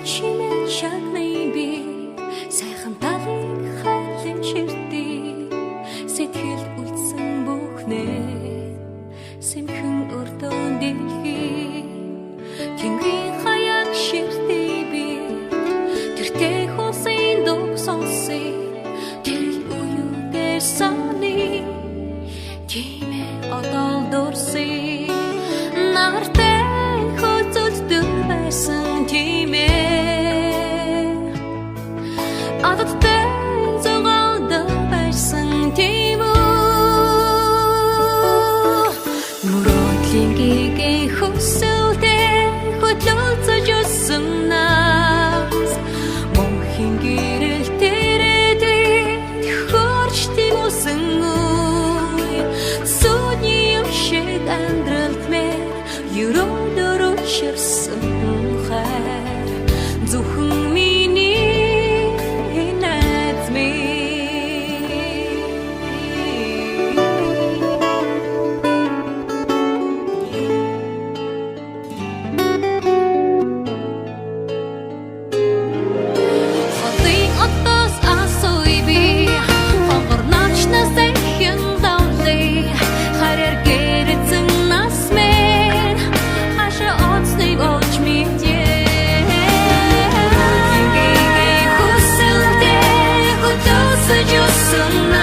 Чимээ шагнай би сайхан талыг хайлан ширтээ, сэтгэл үлдсэн бүхнээ сэмхэн өртөн дэлхий. Тэнгэрийн хаяг ширтээ би тэртээ хусын дуу сонсъё, тэр үеүдээ саны тиймээ одоо дурсъя. Нартай хөцөлдөг байсан тиймээ адаттай зугаалдаг байсан тийм үү. Мөрөөдлийн гэгээ хүсэлтэй хөтлөлцөж өссөн нас мөнхийн гэрэл тэрэдэд хөрч тимүүлсэн үе. Сүдний юм шиг амьдралд мэр ерөөдөр учирсан хайр зөвхөн миний найз минь. Хотын отоос асууя би, хонгор навчнаас ахин давлая. Хараар гэрэлтсэн нас мэн хаашаа оцсныг олж мэдье. Хүсэлтэй хөдөөсөж өссөн.